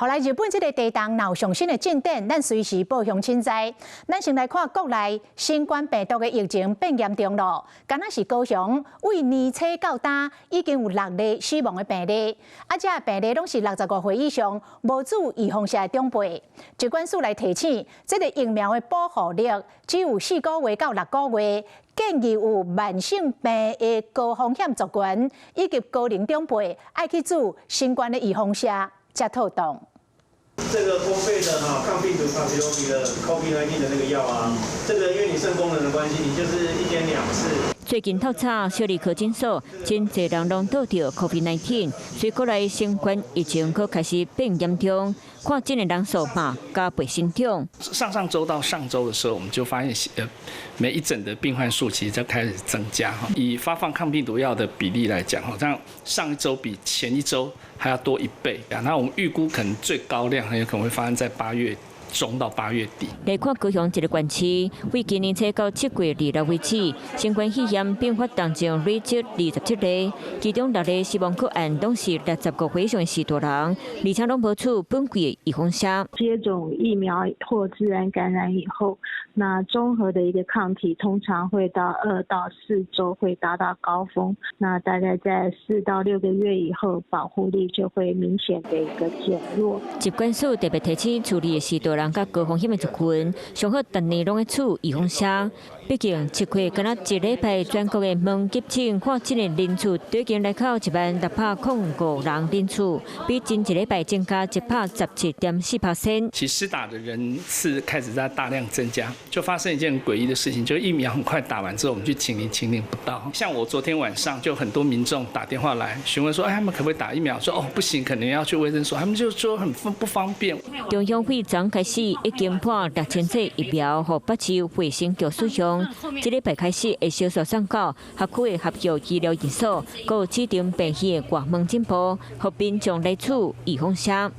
後來日本這个地動若有上新的進展，咱隨時報鄉親知。咱先來看國內新冠病毒的疫情變嚴重囉，敢若是高雄，對年初到今已經有六例死亡的病例，啊，這病例攏是65歲以上無注預防射的長輩。疾管署來提醒，這个疫苗的保護力只有4個月到6個月，建議有慢性病的高風險族群以及高齡長輩愛去注新冠的預防射才妥當。這個公費的哈抗病毒帕奇羅比的 COVID-19 的那個藥啊，這個因為你腎功能的關係，你就是一天兩次。最近透早小兒科診所真濟人攏倒著 COVID-19，所以國內新冠疫情閣開始變嚴重，確診的人數嘛加倍成長。上上週到上週的時候，我們就發現，每一診的病患數其實就開始增加哈。以發放抗病毒藥的比例來講，好像上一週比前一週還要多一倍。那我們預估可能最高量很有可能會發生在8月中到8月底。來看高雄一个縣市，對今年初到7月26為止，新冠肺炎併發重症累積27例，其中六例死亡個案攏是65歲以上的序大人，而且攏無注本季的預防射。接種疫苗或自然感染以後，那中和的一個抗體通常會到2到4週會達到高峰，那大概在4到6個月以後，保護力就會明顯的一個減弱。疾管署特別提醒，厝裡的序大人佮高風險的族群，上好逐年攏愛注預防射。畢竟7月敢若一禮拜，全國的門急診確診的人數已經來到10,605人人次，比前一禮拜增加117.4%。其實施打的人次開始在大量增加，就發生一件詭異的事情，就疫苗很快打完之後，我們去請領，請領不到。像我昨天晚上就很多民眾打電話來詢問說，哎，他們可不可以打疫苗？說哦，不行，可能要去衛生所，他們就說很不方便。中央對昨開始已經撥6000劑疫苗，予北市衛生局使用。這禮拜開始會陸續送到轄區的合作醫療院所，閣有指定病院的外門診部，予民眾來取預防射。